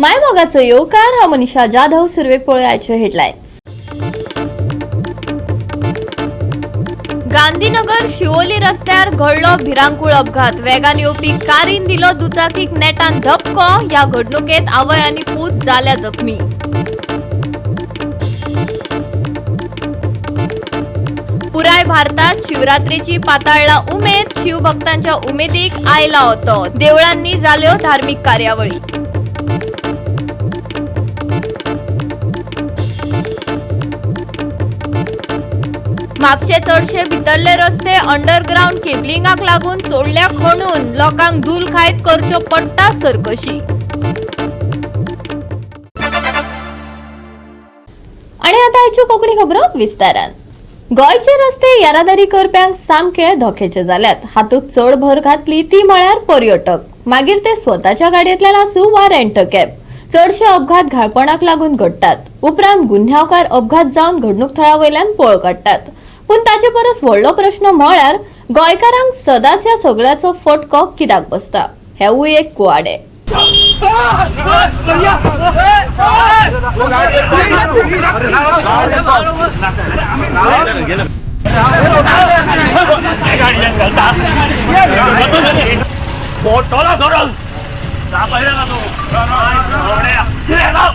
मायमोगाचो येवकार. हांव मनीषा जाधव. सुरवेक पळोवया हेडलायन्स. गांधीनगर शिवोली रस्त्यार घडलो भिरांकूळ अपघात. वेगान येवपी कारीन दिलो दुचाकीक नेटान धपको. ह्या घडणुकेत आवय आनी पूत जाल्या जखमी. पुराय भारतात शिवरात्रीची पाताळला उमेद. शिवभक्तांच्या उमेदीक आयला होतो. देवळांनी झाल्यो धार्मिक कार्यावळी. म्हापशे चडशे भितरले रस्ते अंडरग्राउंड केबलिंगाक लागून सोडल्या खणून. लोकांक धूल खायत करच्यो पडटा सरकशी. आणि आता आयच्यो कोंकणी खबरो विस्तारान. गोंयचे रस्ते येरादारी करप्यांक सामके धोक्याचे जाल्यात. हातूंत चड भर घातली ती म्हळ्यार पर्यटक. मागीर ते स्वताच्या गाडयेंतल्यान आसूं वा रेंट कॅब. चडशे अपघात घाळपणाक लागून घडटात. उपरांत गुन्यांवकार अपघात जावन घडणूक थळा वयल्यान पळ काडटात. पूण ताचे परस व्हडलो प्रश्न म्हळ्यार गोंयकारांक सदांच ह्या सगळ्याचो फटको कित्याक बसता, हेवूय एक कुवाडें. बोटोला सोडून दाखयला ना तूं कितें राव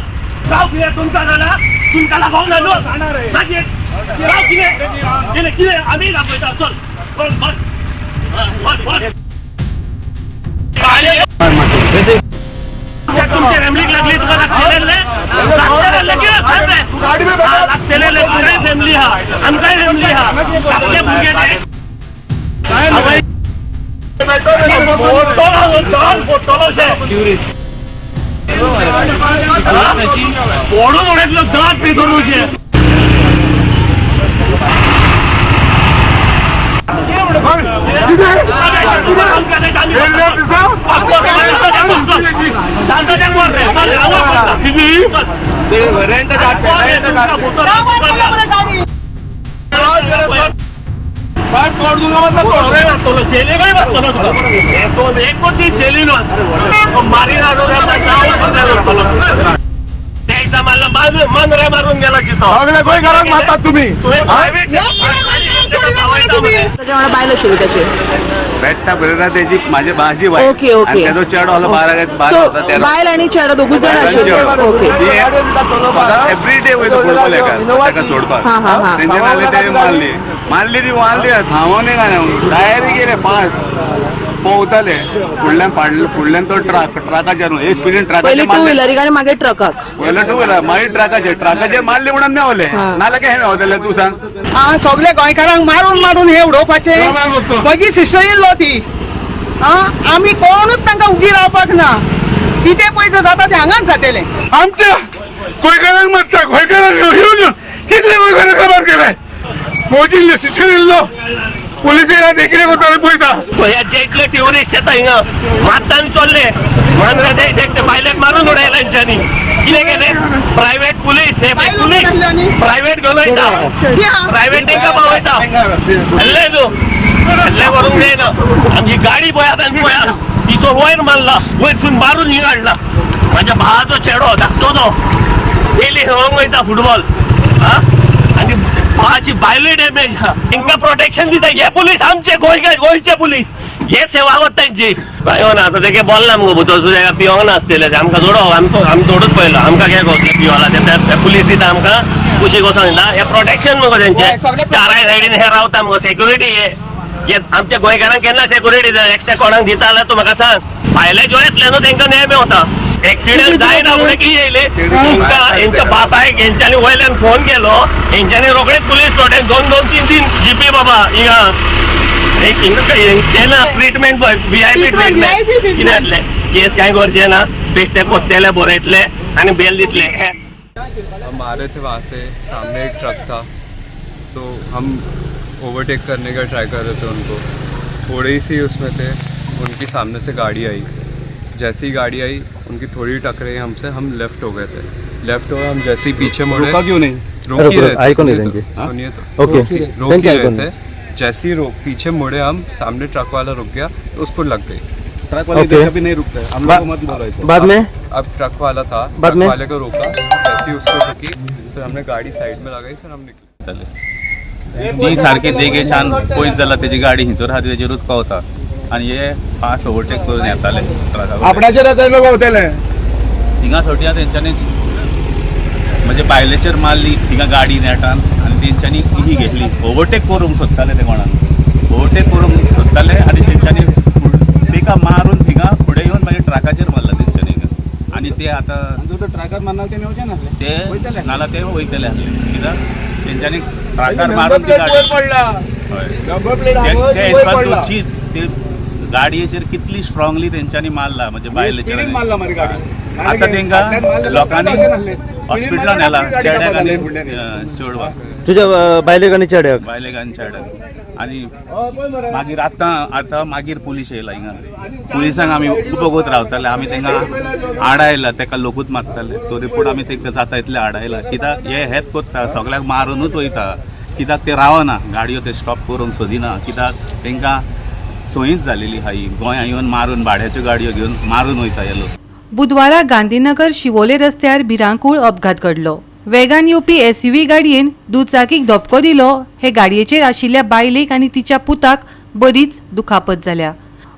राव कितें तुमकां जाणा तुमकां लागोंक ना न्हू मागीर राव कितें कितें कितें आमी दाखयता. चल चल बस बस बस. तुमच्या फॅमिलीक लागली. तुका लागतले लागतले कितें सांग रे. लागतले तुकाय फॅमिली आहा, आमकांय फॅमिली आहा. धाकटे भुरगे ते फोडून उडयतलो दांत पितून. मारून मारून गेला. सगळे गोंयकारांक मारतात तुम्ही. प्रायव्हेट बायल आशिल्ली त्याची. बेट्टा बरयता तेजी माझी माझी वायफ. Okay, okay. आनी तेजो चेडो आसलो 12 सो होता तेरा. बायल आणि चेडो दोगूय जाण आशिल्ले. ओके. एवरी डे वयता फुटबॉल हेका ताका सोडपाक. हा, हा, हा. तेंचे नाल्ले ते मारली मारली ती मारली थांबोन काय डायरेक्ट गेले फास्ट पोंवताले. फुडल्यान फाडले फुडल्यान तो ट्रक ट्रकाचेर हे स्पिडीन पयली ट्रकाचेर टू मारले. व्हिलरीक आणि मागीर ट्रकाक. पयलो टू व्हिलर मागीर ट्रकाचेर ट्रकाचेर मारले म्हणून मेवले. नाल्यार कशें मेवतले तूं सांग. आ सगळे गोंयकारांक मारून मारून हे उडोवपाचे. म्हजी सिस्टर येयल्लो ती. आ आमी कोणूच तांकां उगी रावपाक ना. कितें पळय जाता तें हांगाच जातलें. आमच्या गोंयकारांक मारता. गोंयकारांक येवन कितले गोंयकारांक खबर केले. मोदी सिस्टर येयल्लो पोलीस येयला देखील कोताले पळयता. हे जे इतले ट्युरिस्ट येता हिंगा मात्तान चोल्ले मानरे ते बायलेक मारून उडयला हेंच्यांनी. कितें केलें प्रायव्हेट पुलीस हे पुलीस प्रायव्हेट घेवन वयता, प्रायव्हेट तेंकां पावयता. हल्ले न्हू हल्ले करूंक जायना. आमची गाडी पळयात आनी पळयात तिचो वयर मारला, वयरसून मारून हिंगा हाडला. म्हाज्या भावाचो चेडो धाकटो तो डेली खेळोंक वयता फुटबॉल. हा आनी भावाची बायलूय डॅमेज आहा. तेंकां प्रोटेक्शन दिता हे पुलीस. आमचे गोंयकार गोंयचे पुलीस हे सेवा करता तेंची. भाई ना आतां तेगे बोल्ला मुगो भुतो ताका पिवंक नासतले. आमकां जोडो आमकां आमी चडूच पळयलो. आमकां कितें गोतले पिवला ते पुलीस दिता आमकां कुशीक वचोन दिता. हे प्रोटेक्शन मुगो तेंचे चाराय सायडीन हे रावता मुगो सेक्युरिटी. हे हे आमच्या गोंयकारांक केन्ना सेक्युरिटी दिता? एकट्या कोणाक दिता जाल्यार तूं म्हाका सांग. भायले जो येतले न्हू तेंकां न्याय मेवता. एक्सिडंट जायना फुडें कितें येयले हेंकां हेंच्या बापायक हेंच्यांनी वयल्यान फोन केलो. हेंच्यांनी रोखडेच पुलीस प्रोटेक्ट दोन दोन तीन तीन जीपी बाबा हिंगा ना ट्रिटमेंट पळय व्हीआयपी ट्रिटमेंट कितें जातलें. केस कांय करचें ना. बेश्टे कोत्तेले बरयतले आनी बेल दितले. हम आ रहे थे वहाँ से, सामने एक ट्रक था तो हम ओवरटेक करने का ट्राई कर रहे थे उनको. थोड़े ही उसमें थे, उनकी सामने से गाड़ी आई. जैसी ही गाड़ी आई उनकी थोड़ी टकराई हमसे, हम लेफ़्ट हो गए थे. लेफ़्ट हो हम जैसे ही पीछे मुड़े. रोका क्यों नहीं? रोक ही रहे थे. ऐकून सुनिए त्यांची. तो, सुनिए तो. ओके. रोक त्यांची ही रहे ऐकून. थे. जैसे ही रोक पीछे मुड़े हम, सामने ट्रक वाला रुक गया तो उसको लग गई. ट्रक वाले ओके। इधर कभी नहीं रुकते, हम लोग को मत बोलो ऐसे। बाद में अब ट्रक वाला था, बाद ट्रक में? वाले को रोका, जैसे ही उसको रुकी फिर हमने गाड़ी साइड में लगाई, फिर हम निकले। ती सारकी देगेच्यान पयस जाला तेजी गाडी हिंचोर आहा तेजेरूच पावता आनी हे फास्ट ओवरटेक करून येताले ट्रका कडेन. आपणाचेर आतां लोक गावतले. हिंगा सोडया तेंच्यांनी म्हणजे बायलेचेर मारली हिंगा गाडी नेटान आनी तेंच्यांनी ही घेतली, ओवरटेक करूंक सोदताले ते कोणाक ओवरटेक करूंक सोदताले आनी तेंच्यांनी तेका मारून थिंगा फुडें येवन मागीर ट्रकाचेर मारला तेंच्यांनी हिंगा. आनी ते आतां ट्रकार मारणार ते मेवचे नासले, ते नाल्यार ते वयतले आसले कित्याक तेंच्यांनी ट्रकार मारून ती गाडी पडला. हय. नंबर प्लेट ते हिसपान तुची ते गाडयेचेर कितली स्ट्रॉंगली तेंच्यांनी मारला म्हणजे बायलेचेर. मारला मारी गाडी. आतां तेंकां लोकांनी हॉस्पिटलान व्हेला, चेड्याक आनी चेडवाक, तुझ्या बायलेक आनी चेड्याक, बायलेक आनी चेड्याक. आनी मागीर आतां आतां मागीर पुलीस येयला हिंगा. पुलिसांक आमी बघत रावताले, आमी तेंकां आडायला, तेका लोकूच मारताले तरी पूण आमी तेंकां जाता इतले आडायला. कित्याक हे हेच कोत्ता, सगळ्याक मारुनूच वयता. कित्याक ते रावना, गाडयो ते स्टॉप करूंक सोदिना, कित्याक तेंकां सोयीच जालेली आहा ही गोंयांत येवन मारून भाड्याच्यो गाडयो घेवन मारून वयता हे लोक. बुधवारा गांधीनगर शिवोले रस्त्यार भिरांकूळ अपघात घडलो. वेगान येवपी एसयूव्ही गाडयेन दुचाकीक धपको दिलो. हे गाडयेचेर आशिल्ल्या बायलेक आनी तिच्या पुताक बरीच दुखापत जाल्या.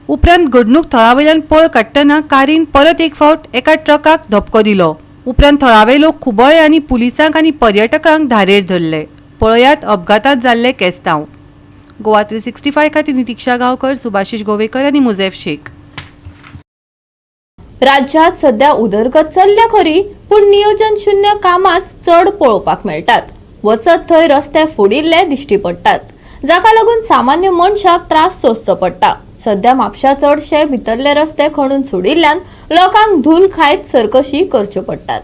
उपरांत घडणूक थळावेल्यान पळ काडटना कारीन परत एक फावट एका ट्रकाक धपको दिलो. उपरांत थळावे लोक खुबळ्ळे आनी पुलिसांक आनी पर्यटकांक धारेर धरले. पळयात अपघातांत जाल्ले केस्तांव. गोवा 365 खातीर नितिक्षा गांवकर, सुभाषिश गोवेकर आनी मुझेफ शेख. राज्यात सध्या उदरगत चल्ल्या खरी, पूण नियोजन शून्य कामाच चड पळोवपाक मेळटात. वचत थंय रस्ते फोडिल्ले दिश्टी पडटात, जाका लागून सामान्य मनशाक त्रास सोंसचो पडटा. सध्या म्हापशा चडशे भितरले रस्ते खणून सोडिल्ल्यान लोकांक धूल खायत सरकशी करच्यो पडटात.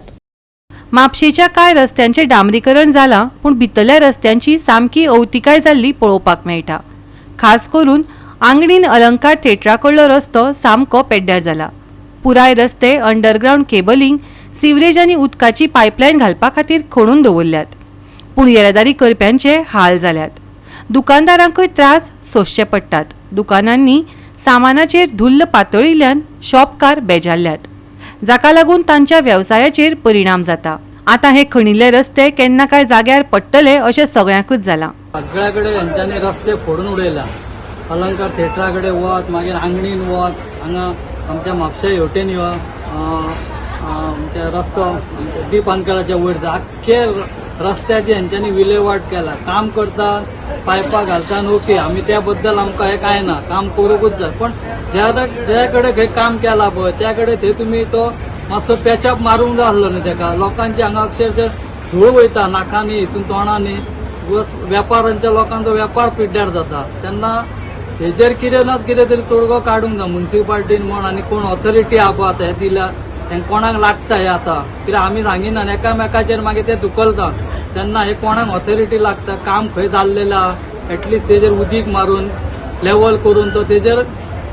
म्हापशेच्या कांय रस्त्यांचें डांबरीकरण जालां, पूण भितरल्या रस्त्यांची सामकी अवतिकाय जाल्ली पळोवपाक मेळटा. खास करून आंगणीन अलंकार थेटरा कडलो रस्तो सामको पेड्ड्यार जाला. पुराय रस्ते अंडरग्रावंड केबलिंग, सिवरेज आनी उदकाची पायपलायन घालपा खातीर खणून दवरल्यात, पूण येरादारी करप्यांचे हाल जाल्यात. दुकानदारांकूय त्रास सोंसचे पडटात. दुकानांनी सामानाचेर धुल्ल पातळिल्ल्यान शॉपकार बेजारल्यात, जाका लागून तांच्या वेवसायाचेर परिणाम जाता. आतां हे खणिल्ले रस्ते केन्ना काय जाग्यार पडटले अशें सगळ्यांकूच जालां. सगळ्या कडेन हेंच्यांनी रस्ते फोडून उडयला. अलंकार थेटरा कडेन वत, मागीर आंगणीन वत, हांगा आमच्या म्हापशे हेवटेन यो, आमच्या रस्तो डी पानकराच्या वयर आख्खे रस्त्याची हेंच्यांनी विलेवाट केला. काम करता, पायपां घालता, ओके, आमी त्या बद्दल आमकां हें कांय ना, काम करूंकूच जाय. पण ज्या कडेन खंय काम केलां पळय त्या कडेन थंय तुमी तो मातसो पॅचअप मारूंक जाय आसलो न्ही तेका. लोकांचे हांगा अक्षरशः धूळ वयता नाकांनी, हितून तोंडांनी, वेपारांच्या लोकांचो वेपार पिड्ड्यार जाता. तेन्ना हेजेर कितें ना कितें तरी तोडगो काडूंक जाय मुन्सिपाल्टीन म्हण, आनी कोण ऑथॉरिटी आहा पळय आतां हें दिल्या हें कोणाक लागता हें आतां, कित्याक आमी सांगिना एकामेकाचेर मागीर ते धुकलता. तेन्ना हें कोणाक ऑथॉरिटी लागता, काम खंय जाल्लेलें आहा एटलिस्ट तेजेर उदीक मारून लेवल करून तो तेजेर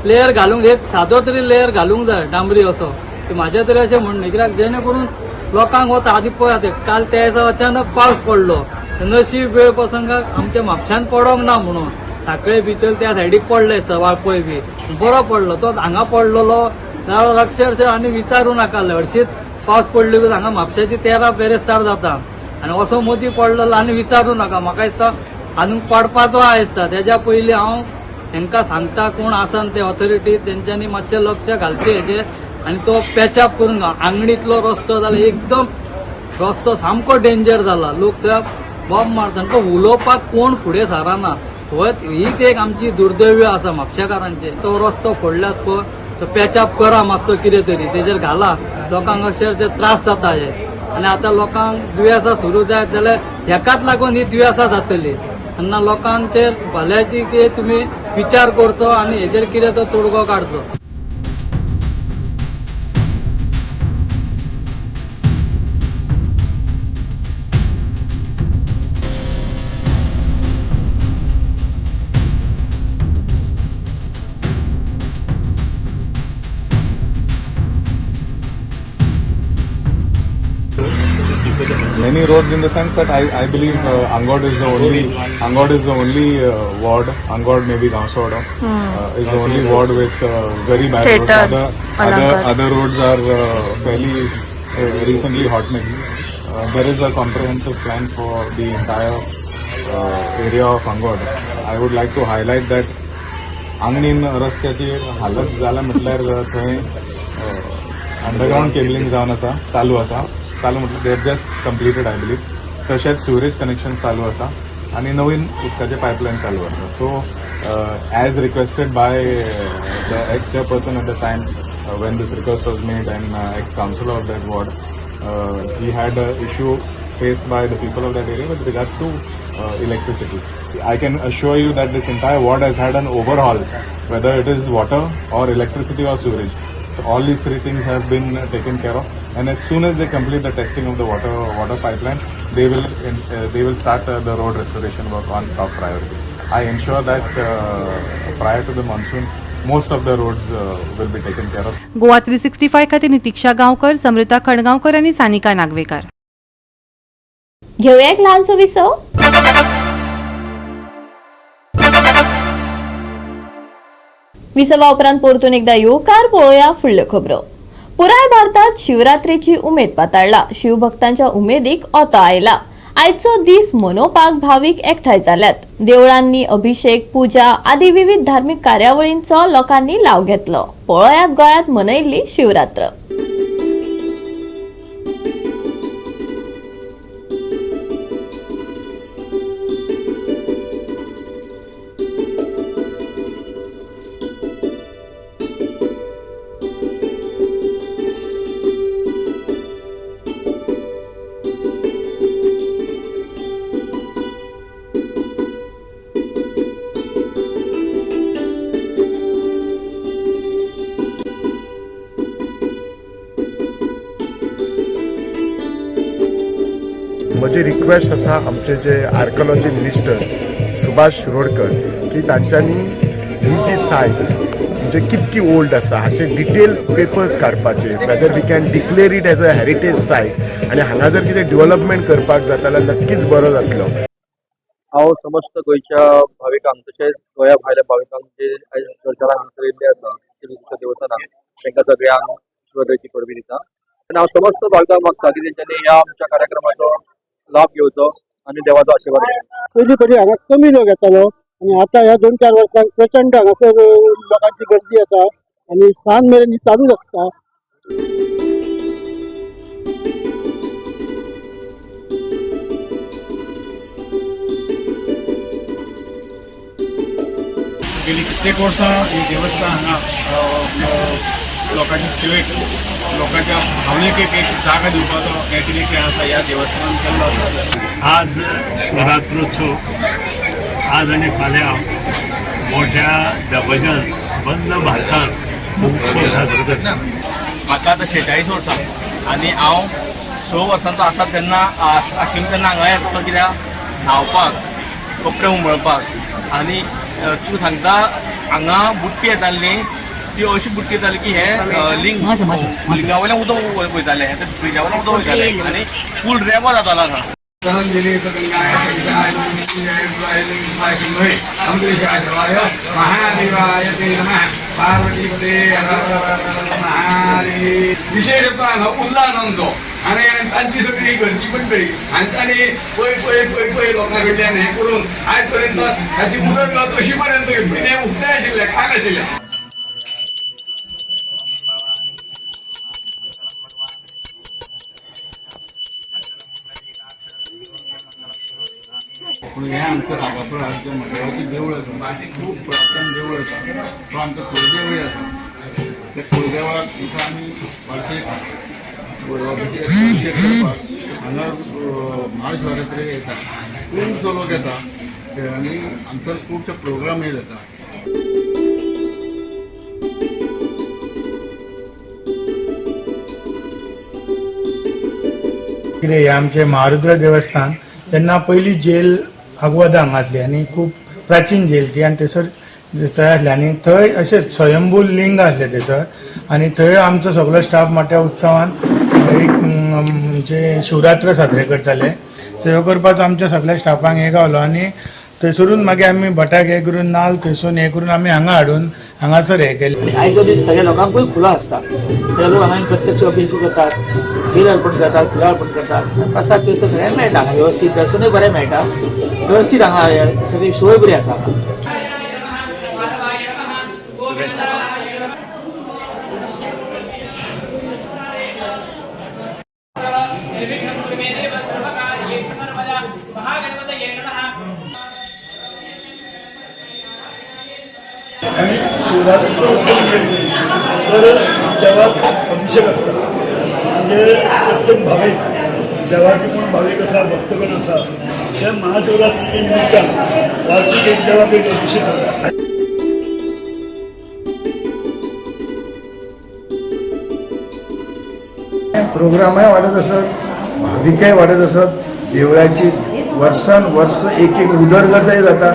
लेयर घालूंक, एक सादो तरी लेयर घालूंक जाय डांबरी असो. की म्हाजें तरी अशें म्हणणें, कित्याक जेणे करून लोकांक वता. आदी पळयात काल त्या दिसा अचानक पावस पडलो, नशीब वेळ प्रसंगाक आमच्या म्हापशान पडोंक ना म्हणून साखळे बिचर त्या सायडीक पडले आसता, वाळपय बी बरो पडलो, तो हांगा पडलेलो जाल्यार अक्षरशः आनी विचारूं नाका. हरशीत पावस पडले हांगा म्हापशाची 13 बेरेस्तार जाता आनी असो मदीं पडलेलो आनी विचारूं नाका. म्हाका दिसता आनीक पडपाचो आहा दिसता. तेज्या पयलीं हांव हेंकां सांगता कोण आसा ते ऑथॉरिटी तेंच्यांनी मातशें लक्ष घालचें हेजेर आनी तो पॅचअप करून. आंगणींतलो रस्तो जाल्यार एकदम रस्तो सामको डेंजर जाला, लोक त्या बॉम्ब मारता, तांकां उलोवपाक कोण फुडें सरना. हीच एक आमची दुर्दैव आसा म्हापशेकारांचे. तो रस्तो फोडल्यात पळय तो पॅचअप करा मातसो कितें तरी तेजेर घाला, लोकांक अक्षरशः त्रास जाता हे. आनी आतां लोकांक दुयेंसां सुरू जायत जाल्यार हेकाच लागून ही दुयेंसां जातली. तेन्ना लोकांचेर भल्याची कितें तुमी विचार करचो आनी हेजेर कितें तो तोडगो काडचो. Many roads in the sense that I believe Angod is the only Angod is the only ward, Angod maybe Gaonswada, is the only ward with very bad roads. Theatre, Other other Alankar. Other roads are fairly recently hot mix. There is a comprehensive plan for the entire area of Angod. I would like to highlight that आंगणीन रस्त्याची हालत जाला म्हटल्यार थंय underground cabling जावन आसा, चालू आसा. चालू म्हटल्यार they just completed, I believe. तशेंच सिवरेज कनेक्शन चालू आसा आनी नवीन उदकाचे पायपलायन चालू आसा. So as requested by the ex chairperson at the time when this request was made and ex councillor of that ward, he had a issue faced by the people of that area with regards to electricity. I can assure you that this entire ward has had an overhaul, whether it is water or electricity or sewerage. So all these three things have been taken care of, and as soon as they complete the testing of the water pipeline, they will start the road restoration work on top priority. I ensure that prior to the monsoon, most of the roads will be taken care of. Goa 365 खातीर नितीक्षा गांवकर, समृता खणगांवकर आनी सानिका नागवेकार. घेऊया एक लहानसो विसव. विसवा उपरांत परतून एकदा येवकार. पळोवया फुडल्यो खबरो. पुराय भारतात शिवरात्रेची उमेद पाताळला. शिवभक्तांच्या उमेदीक ओतो आयला. आयचो दीस मनोवपाक भावीक एकठांय जाल्यात. देवळांनी अभिषेक, पूजा आदी विविध धार्मिक कार्यावळींचो लोकांनी लाव घेतलो. पळयात गोंयांत मनयल्ली शिवरात्र. म्हजी रिक्वेस्ट आसा आमचे जे आर्कॉलॉजी मिनिस्टर सुभाष शिरोडकर की तांच्यांनी ही जी सायज म्हणजे कितकी ओल्ड आसा हाचे डिटेल पेपर्स काडपाचे, whether we can declare it as a heritage site आनी हांगा जर कितें डेव्हलपमेंट करपाक जाता जाल्यार नक्कीच बरो जातलो. हांव समस्त गोंयच्या भाविकांक तशेंच गोंया भायल्या भाविकांक जे आयज दर्शनाक हांगासर येयल्ले आसा शिवरात्रीच्या देवस्थानाक, तांकां सगळ्यांक शिवरात्रेची परबी दिता आनी हांव समस्त भाविकांक मागता की तेंच्यांनी ह्या आमच्या कार्यक्रमाचो लाभ घेवचो आनी देवाचो आशिर्वाद घेवचो. पयलीं पयलीं हांगा कमी लोक येतालो आनी आतां ह्या 2-4 वर्सांक प्रचंड हांगासर लोकांची गर्दी येता आनी सांज मेरेन ही चालूच आसता. गेली कित्येक वर्सां ही देवस्थान हांगा लोकांच्या सेवेक, लोकांच्या भावनेक एक एक जागा दिवपाचो हें कितें कितें आसा ह्या देवस्थानान केल्लो आसा. आज शिवरात्रोत्सव आज आणि फाल्यां मोठ्या दबाज्यान सबंद भारतांत उत्सव साजरो करतात. म्हाका आतां 46 वर्सां आनी हांव 6 वर्सांचो आसा तेन्ना आशिल्लो तेन्ना हांगा येतालो, कित्याक न्हांवपाक, कपडे उमळपाक. आनी तुका सांगता, हांगा बुट्टी येताली न्ही, ती अशी बुट्टी येताली की हे लिंग लिंगा वयल्यान उदक वयतालें, ब्रिजा वयल्यान उदक वयतालें आनी फूल रेबो जातालो हांगा. महादेवाय विशेष उल्हास आमचो आनी तांची सगळी घरची मंडळी आनी तांणी पळय पळय पळय पळय लोकां कडल्यान हें करून आयज पर्यंत ताची उदरगत अशी पर्यंत पयलीं उकतें आशिल्लें, कांय नाशिल्लें. पूण हें आमचं रागापूर राज्य मंडळाचें देवूळ आसा आनी खूब पुरातन देवूळ आसा. तो आमचो कुळदेवूय आसा. त्या कुळदेवळाक दिसा आमी वार्षीक अभिशेक करपाक हांगा महाशिवरात्रेक येता. खुबसो लोक येता आनी हांगसर खुबशे प्रोग्रामूय जाता. कितें हें आमचें महारुद्र देवस्थान तेन्ना पयली जेल आगवादा हांगा आसली आनी खूब प्राचीन जेल ती आनी थंयसर थंय आसलें आनी थंय अशेंच स्वयंभू लिंग आसलें थंयसर आनी थंय आमचो सगलो स्टाफ मोठ्या उत्सवान एक म्हणजे शिवरात्र साजरे करताले. सो ह्यो करपाचो आमच्या सगळ्या स्टाफांक हें गावलो आनी थंयसरून मागीर आमी भटाक हें करून नाल थंयसून हें करून आमी हांगा हाडून हांगासर हें केलें. आयचो दीस सगळ्या लोकांकूय खुलो आसता. सगळे लोक हांगा प्रत्यक्ष अभिषेक करतात, बेल अर्पण करतात, फुलां अर्पण करतात, प्रसाद तीर्थ सगळें मेळटा हांगा, व्यवस्थीत दर्शनूय बरें मेळटा, व्यवस्थीत हांगा सगळी सोय बरी आसा हांगा. आणि शिवरात्रीचो उत्सव तर देवाक अभिषेक आसता, म्हणजे प्रत्येक भावीक देवाचे कोण भावीक आसा, भक्तगण आसा, ते महाशिवरात्रीच्या निमित्तान वार्षिक एक देवाक एक अभिषेक करता. प्रोग्रामय वाडत आसत, भाविकय वाडत आसत, देवळाची वर्सान वर्स एक एक उदरगतय जाता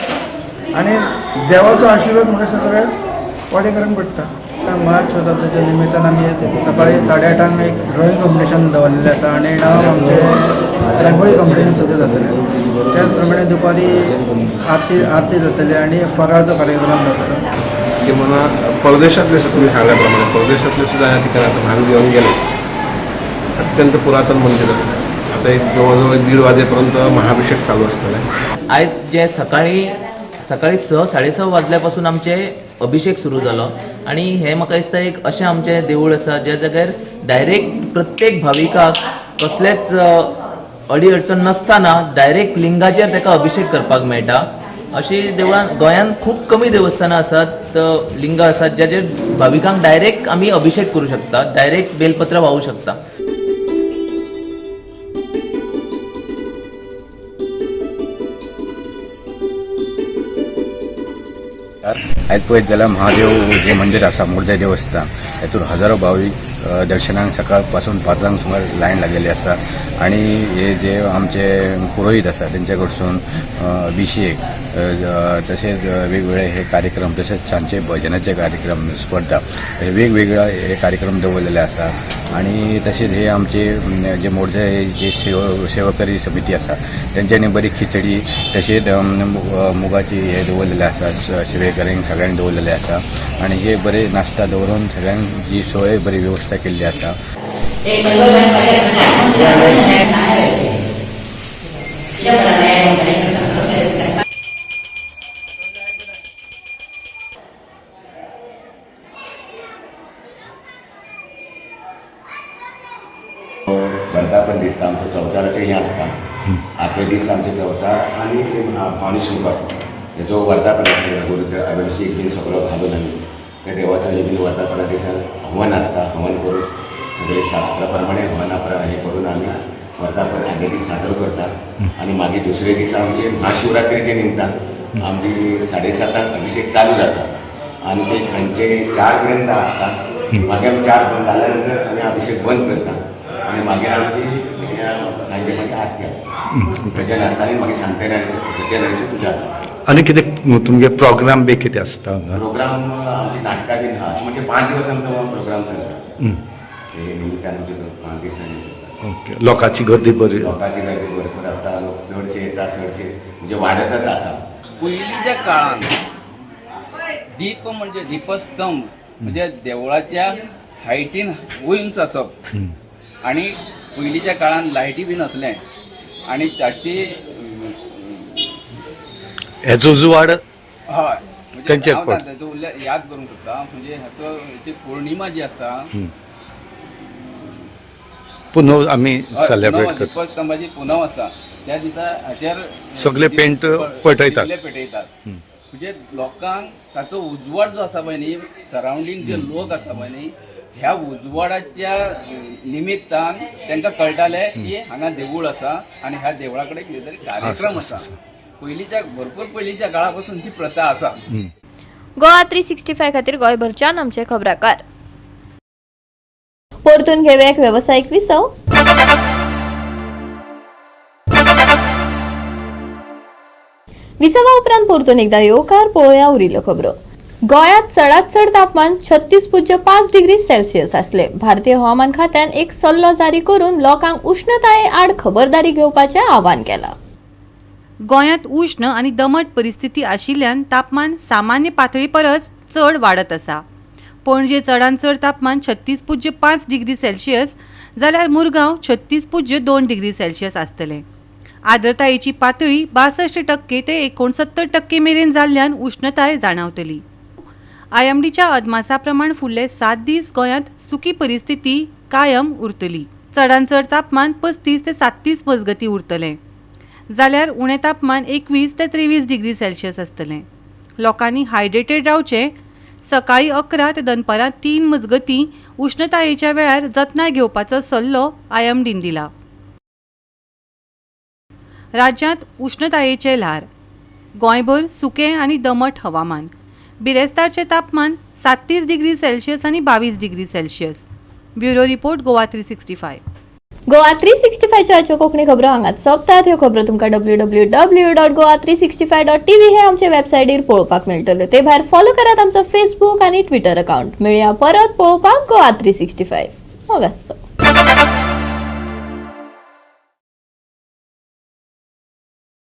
आनी देवाचो आशिर्वाद म्हाका दिसता सगळ्या वाडेकारांक पडटा. महाशिवरात्रीच्या निमित्तान आमी सकाळी 8:30 एक ड्रॉइंग कॉम्पिटिशन दवरलेलें आसा आनी 9 आमचें रांगोळी कॉम्पिटिशन सुद्दां जातलें. त्याच प्रमाणे दुपारी आरती जातली आनी फराळाचो कार्यक्रम जातलो. किंवा परदेशातले, तुम्ही सांगल्याप्रमाणे परदेशातले सुद्धा या ठिकाणी आता भाविक येऊन गेले. अत्यंत पुरातन मंदिर असं. आता एक जवळजवळ 1:30 वाजेपर्यंत महाअभिषेक चालू असणार आहे. आयज जे सकाळी सकाळी 6 6:30 वाजल्या पासून आमचे अभिषेक सुरू जालो आनी हें म्हाका दिसता एक अशें आमचें देवूळ आसा ज्या जाग्यार डायरेक्ट प्रत्येक भाविकाक कसलेच अडी अडचण नासतना डायरेक्ट लिंगाचेर ताका अभिषेक करपाक मेळटा. अशी देवळां गोंयांत खूब कमी देवस्थानां आसात, लिंगां आसात ज्याचेर भाविकांक डायरेक्ट आमी अभिषेक करूं शकता, डायरेक्ट बेलपत्र वाहूं शकता. आयज पळयत जाल्यार महादेव जे मंदिर आसा मोरजे देवस्थान, हेतून हजारो भावीक दर्शनाक सकाळ पासून 5 सुमार लायन लागलेली आसा आनी हे जे आमचे पुरोहीत आसा तेंच्या कडसून अभिषेक तशेंच वेगवेगळे हे कार्यक्रम, तशेंच सांजचे भजनाचे कार्यक्रम, स्पर्धा, हे वेगवेगळे हे कार्यक्रम दवरलेले आसा. आनी तशेंच हे आमचे जे मोरजे जे सेवकरी समिती आसा तेंच्यांनी बरी खिचडी तशेंच मुगाची हे दवरलेले आसा, सेवेकऱ्यांक सगळ्यांक दवरलेले आसा आनी हे बरे नाश्ता दवरून सगळ्यांक जी सोय बरी व्यवस्था केल्ली आसा. वर्धापन दिसता आमचो चौचाराचें हें आसता. आदले दीस आमचे चौचार आनी भवानी शंकर हेचो वर्धापन गुरुदेव अभिषेक बीन सगळो घालून आमी त्या देवाचो हे बीन वर्धापना दिसा हवन आसता. हवन करून सगळे शास्त्रा प्रमाणे हवना हे करून आमी वर्धापन आदले दीस साजरो करतात. आनी मागीर दुसरे दिसा आमचे महाशिवरात्रीचे निमतान आमची 7:30 अभिषेक चालू जाता आनी ते सांजचे 4 पर्यंत आसता. मागीर आमी 4 बंद जाल्या नंतर आमी अभिषेक बंद करता आनी मागीर आमची सांजे मागीर आरती आसता, भजन आसता आनी मागीर सत्यनारायणाची पुजा आसता. आनी कितें तुमगे प्रोग्राम बी कितें आसता? प्रोग्राम आमची नाटकां बीन आहा, अशें म्हणजे 5 दिवस आमचो प्रोग्राम चलता. हे निमित्तान आमचे 5 दिसांनी चलता. ओके, लोकांची गर्दी बरी? लोकांची गर्दी भरपूर आसता, लोक चडशे येतात, चडशे म्हणजे वाडतच आसा. पयलींच्या काळान दीप म्हणजे दीपस्तंभ म्हणजे देवळाच्या हायटीन उंच आसप आनी पयलींच्या काळान लायटी बी नासलें आनी ताची हेचो उजवाड हय तेंचेर हांव ताचो उल्लेख याद करूंक सोदता. म्हणजे हाचो हेची पौर्णिमा जी आसता, पुनव आमी सेलेब्रेट करता, दीपस्तंभाची पुनव आसता त्या दिसा हाचेर सगळे पेंट पेटयतात, पेटयतात. म्हणजे लोकांक ताचो उजवाड जो आसा पळय न्ही, सरावंडींग जे लोक आसा पळय न्ही, ह्या उजवाडाच्या निमित्तान तांकां कळटालें की हांगा देवूळ आसा आनी ह्या देवळा कडेन कितें तरी कार्यक्रम आसा. पयलींच्या भरपूर पयलींच्या काळा पासून ही प्रथा आसा. गोवा 365 खातीर गोंयभरच्यान आमचे खबराकार. परतून घेवया एक वेवसायीक विसव. विसवा उपरांत परतून एकदा येवकार पळोवया उरिल्ल्यो खबरो. गोंयांत चडांत चड तापमान 36.5 डिग्री सेल्सियस आसले. भारतीय हवामान खात्यान एक सल्लो जारी करून लोकांक उश्णताये आड खबरदारी घेवपाचें आवाहन केलां. गोंयांत उश्ण आनी दमट परिस्थिती आशिल्ल्यान तापमान सामान्य पातळी परस चड वाडत आसा. पणजे चडांत चड तापमान 36.5 डिग्री सेल्सियस जाल्यार मुरगांव 36.2 डिग्री सेल्सियस आसतलें. आर्द्रतायेची पातळी 62% ते 69% मेरेन जाल्ल्यान उश्णताय जाणावतली. आयएमडीच्या अदमासा प्रमाण फुडले 7 दीस गोंयांत सुकी परिस्थिती कायम उरतली. चडांत चड तापमान 35 ते 37 मजगतीं उरतलें जाल्यार उणें तापमान 21 ते 23 डिग्री सेल्सियस आसतलें. लोकांनी हायड्रेटेड रावचें. सकाळीं 11 ते दनपारां 3 मजगतीं उश्णतायेच्या वेळार जतनाय घेवपाचो सल्लो आयएमडीन दिला. राज्यांत उश्णतायेचें ल्हार. गोंयभर सुकें आनी दमट हवामान. बिरेस्तारचें तापमान 37 डिग्री सेल्सियस आनी 22 degree Celsius. Bureau report, Goa 365. Goa 365च्यो आजच्यो Konkani खबरो हांगात सोंपतात. ह्यो खबरो तुमकां www.goa365.tv हे आमचे वेबसायटीर पळोवपाक मेळटल्यो. ते भायर फॉलो करात आमचो फेसबूक आनी ट्विटर अकाउंट. मेळया परत पळोवपाक गोवा 365. मोग आसचो.